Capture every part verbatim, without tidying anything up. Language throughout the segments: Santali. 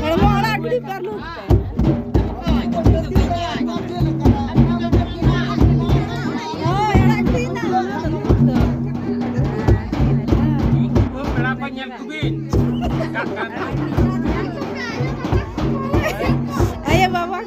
ᱦᱚᱲᱢᱚ ᱟᱲᱟᱜ ᱜᱤᱰᱤ ᱯᱟᱨᱞᱩ᱾ ᱦᱳᱭ, ᱟᱲᱟᱜ ᱜᱤᱰᱤ ᱱᱟ᱾ ᱯᱮᱲᱟ ᱠᱚ ᱧᱮᱞ ᱠᱚᱵᱤᱱ᱾ ᱟᱭᱳ ᱵᱟᱵᱟ᱾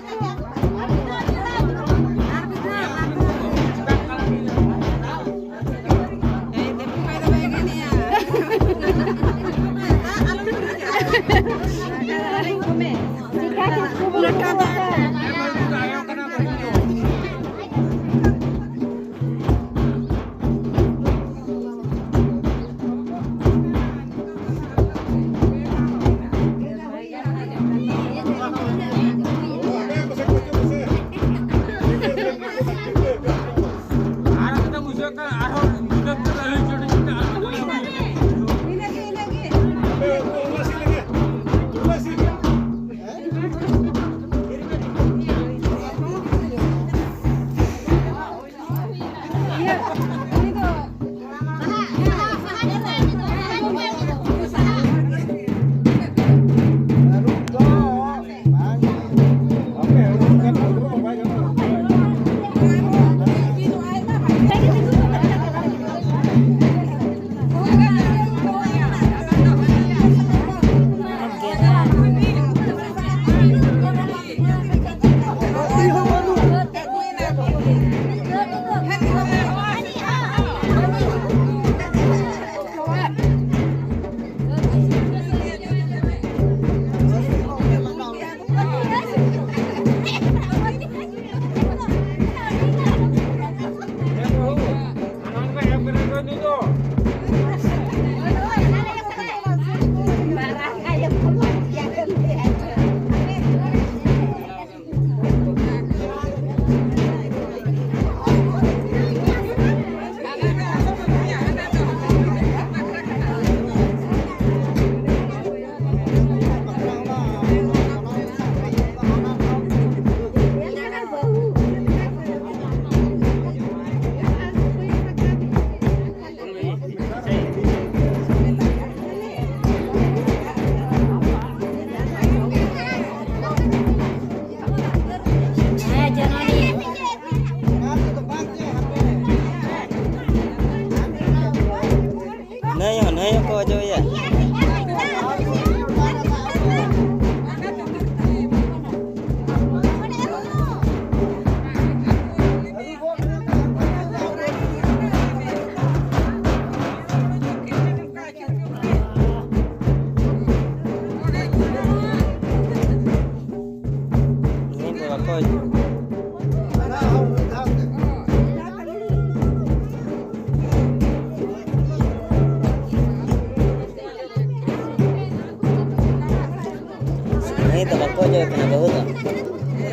ᱵᱟᱠᱚ ᱚᱡᱚᱜ ᱠᱟᱱᱟ ᱵᱟᱹᱦᱩ ᱫᱚ᱾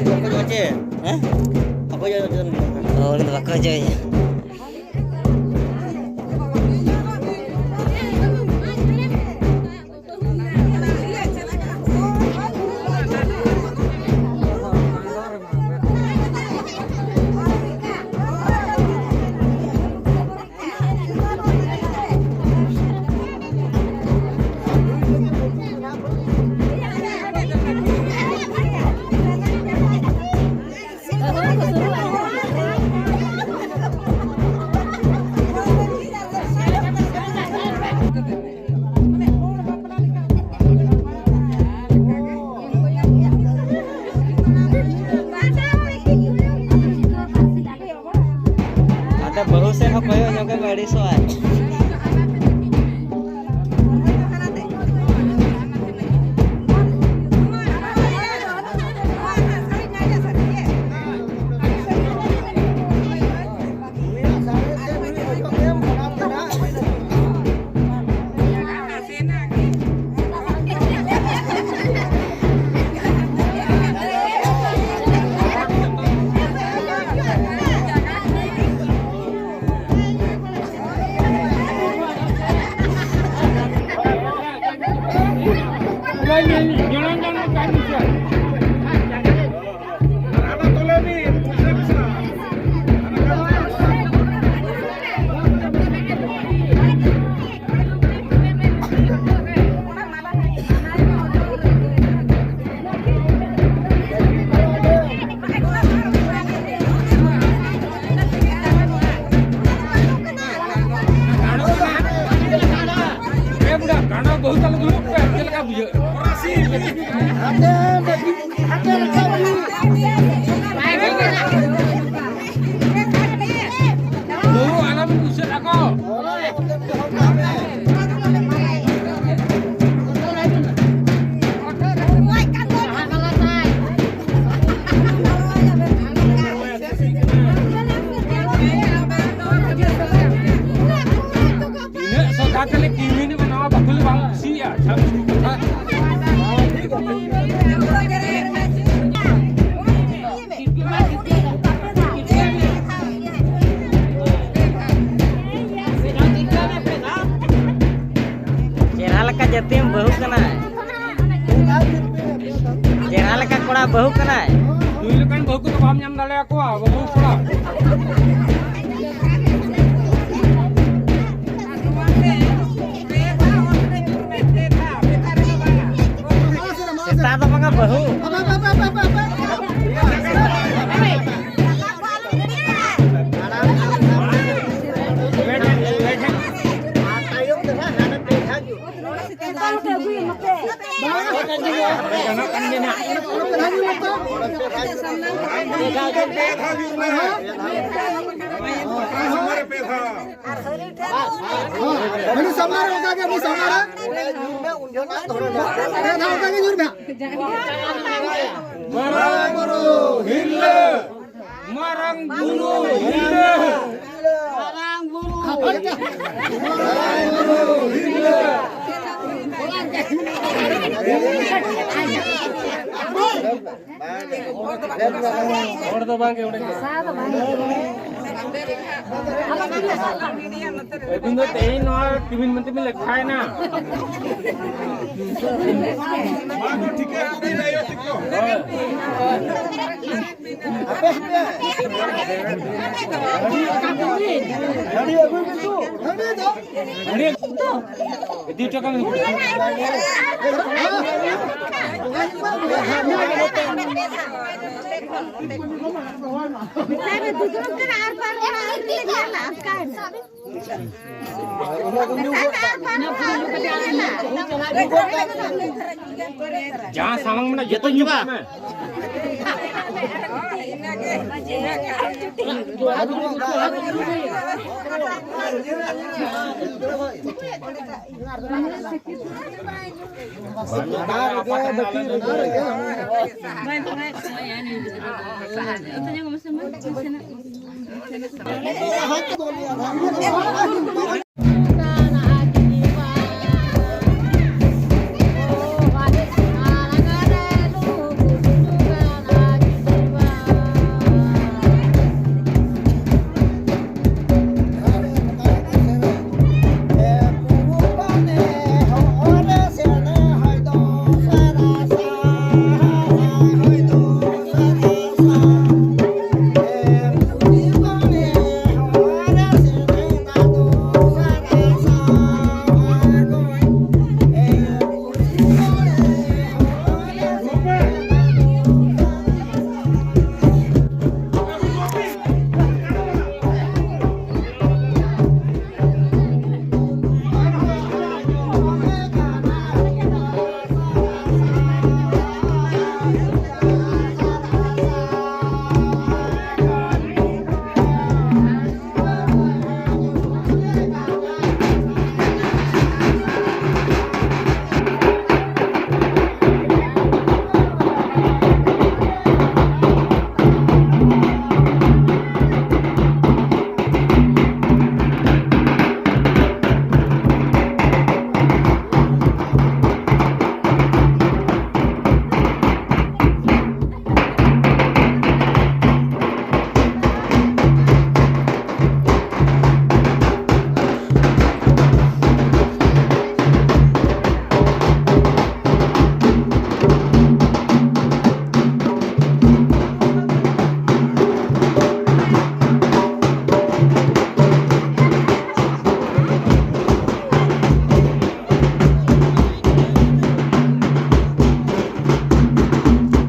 ᱵᱟᱠᱚ ᱚᱡᱚᱜ ᱪᱮᱫ? ᱦᱮᱸ? ᱵᱟᱠᱚ ᱚᱡᱚᱜ ᱪᱮᱫ? ᱚ, ᱩᱱᱤ ᱫᱚ ᱵᱟᱠᱚ ᱚᱡᱚᱜ ᱮᱭᱟ᱾ ᱟᱫᱚ ᱵᱟᱹᱦᱩ ᱥᱮᱫ ᱦᱚᱸ ᱠᱚᱭᱚᱜ ᱧᱚᱜ ᱜᱮ ᱟᱹᱲᱤᱥᱚᱜᱼᱟᱭ᱾ ᱮ ᱵᱩᱰᱷᱟ, ᱜᱟᱸᱰᱚ ᱵᱟᱹᱦᱩ ᱛᱟᱞᱮ ᱫᱩᱲᱩᱵ ᱯᱮ, ᱪᱮᱫ ᱞᱮᱠᱟ ᱵᱩᱡᱷᱟᱹᱜ ᱠᱟᱱᱟ? ᱵᱟᱹᱦᱩ ᱟᱞᱚᱢ ᱵᱩᱡᱷᱟᱹᱜ ᱟᱠᱚ᱾ ᱤᱱᱟᱹᱜ ᱥᱚᱫᱟ ᱛᱮᱞᱮ ᱠᱤᱨᱤᱧ ᱵᱮᱱᱟᱣᱟ, ᱵᱟᱠᱷᱩᱞ ᱵᱟᱝ ᱠᱩᱥᱤᱭᱟᱜᱼᱟ, ᱪᱷᱟᱯ ᱠᱟᱛᱷᱟ᱾ ᱛᱮᱢ ᱵᱟᱹᱦᱩ ᱠᱟᱱᱟᱭ᱾ ᱪᱮᱦᱨᱟ ᱞᱮᱠᱟ ᱠᱚᱲᱟ ᱵᱟᱹᱦᱩ ᱠᱟᱱᱟᱭ᱾ ᱱᱩᱭ ᱞᱮᱠᱟᱱ ᱵᱟᱹᱦᱩ ᱠᱚᱫᱚ ᱵᱟᱢ ᱧᱟᱢ ᱫᱟᱲᱮᱭᱟᱠᱚᱣᱟ, ᱵᱟᱹᱦᱩ ᱠᱚᱲᱟ᱾ ᱥᱮᱛᱟ ᱫᱚ ᱵᱟᱝᱟ, ᱵᱟᱹᱦᱩ᱾ ᱩᱱᱤ ᱥᱟᱢᱱᱟ ᱨᱮ ᱚᱱᱠᱟ ᱜᱮ, ᱩᱱᱤ ᱥᱟᱢᱱᱟ ᱨᱮ᱾ ᱯᱮ ᱫᱷᱟᱣ ᱚᱱᱠᱟ ᱜᱮ ᱧᱩᱨ ᱢᱮ᱾ ᱢᱟᱨᱟᱝ ᱵᱩᱨᱩ ᱦᱤᱨᱞᱟᱹ᱾ ᱢᱟᱨᱟᱝ ᱵᱩᱨᱩ ᱦᱤᱨᱞᱟᱹ᱾ ᱢᱟᱨᱟᱝ ᱵᱩᱨᱩ ᱦᱤᱨᱞᱟᱹ᱾ ᱦᱚᱲ ᱫᱚ ᱵᱟᱝ ᱜᱮ ᱚᱸᱰᱮ ᱜᱮ᱾ ᱟᱹᱵᱤᱱ ᱫᱚ ᱛᱮᱦᱮᱧ ᱱᱚᱣᱟ ᱴᱤᱵᱷᱤ ᱢᱮᱱᱛᱮ ᱵᱤᱱ ᱞᱮᱠᱷᱟᱭᱮᱱᱟ᱾ ᱢᱟ ᱫᱚ ᱴᱷᱤᱠᱟᱹ ᱠᱚᱵᱤᱱ ᱟᱭᱳ ᱛᱟᱠᱚ᱾ ᱦᱟᱺᱰᱤ ᱟᱹᱜᱩᱭ ᱵᱤᱱ ᱛᱚ᱾ ᱦᱟᱺᱰᱤ ᱫᱚ᱾ ᱤᱫᱤ ᱦᱚᱴᱚ ᱠᱟᱜ ᱢᱮ᱾ ᱡᱟᱦᱟᱸ ᱥᱟᱢᱟᱝ ᱢᱮᱱᱟᱜ ᱡᱚᱛᱚ ᱧᱩ ᱠᱟᱜ ᱢᱮ᱾